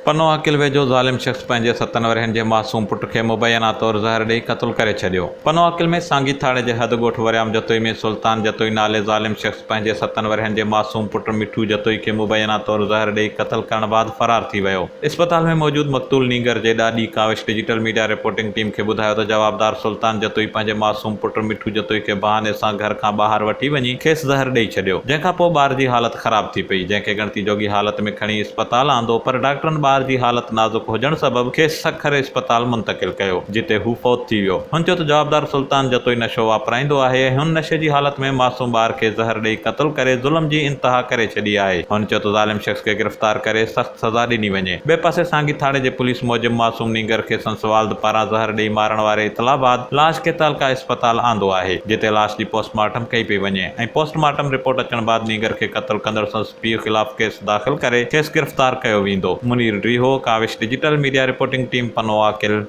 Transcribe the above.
پنوعاقل ويجهو ظالم شخص پنهنجي ستن ورهين جي معصوم پٽ کي مبينا طور زهر ڏئي قتل ڪري ڇڏيو. پنوعاقل ۾ سانگي ٿاڻي جي حد ڳوٺ وريام جتوئي ۾ سلطان جتوئي نالي ظالم شخص پنهنجي ستن ورهين جي معصوم پٽ مٺو جتوئي کي مبينا طور زهر ڏئي قتل ڪرڻ بعد فرار ٿي ويو. اسپتال ۾ موجود مقتول نينگر جي ڏاڏي Kawish digital media reporting team کي ٻڌايو ته جوابدار سلطان جتوئي پنهنجي معصوم پٽ مٺو جتوئي کي بهاني سان گهر کان ٻاهر وٺي وڃي کيس زهر ڏئي ڇڏيو جنهن کان پوء ٻار جي حالت خراب ٿي پئي جنهن کي ڳڻتي جوڳي حالت ۾ کڻي اسپتال آندو پر ڊاڪٽرن ٻار جي حالت نازڪ هجڻ سبب کيس سکر اسپتال منتقل ڪيو جتي هو فوت ٿي ويو. هن چيو ته جوابدار سلطان جتوئي نشو واپرائيندو آهي ۽ هن نشي جي حالت ۾ معصوم ٻار کي زهر ڏئي قتل ڪري ظلم جي انتها ڪري ڇڏي آهي. هن چيو ته ظالم شخص کي گرفتار ڪري سخت سزا ڏني وڃي. ٻئي پاسي سانگي ٿاڻي جي پوليس موجب معصوم نينگر کي سندس والد پاران زهر ڏئي مارڻ واري اطلاع بعد لاش کي تعلقه اسپتال آندو آهي جتي لاش جي پوسٽ مارٽم ڪئي پئي وڃي ۽ پوسٽ مارٽم رپورٽ اچڻ بعد نينگر کي قتل ڪندڙ سندس پيء خلاف ڪيس داخل ڪري کيس گرفتار ڪيو ويندو. Munir Dreho, Kawish digital media reporting team, Pano Aqil.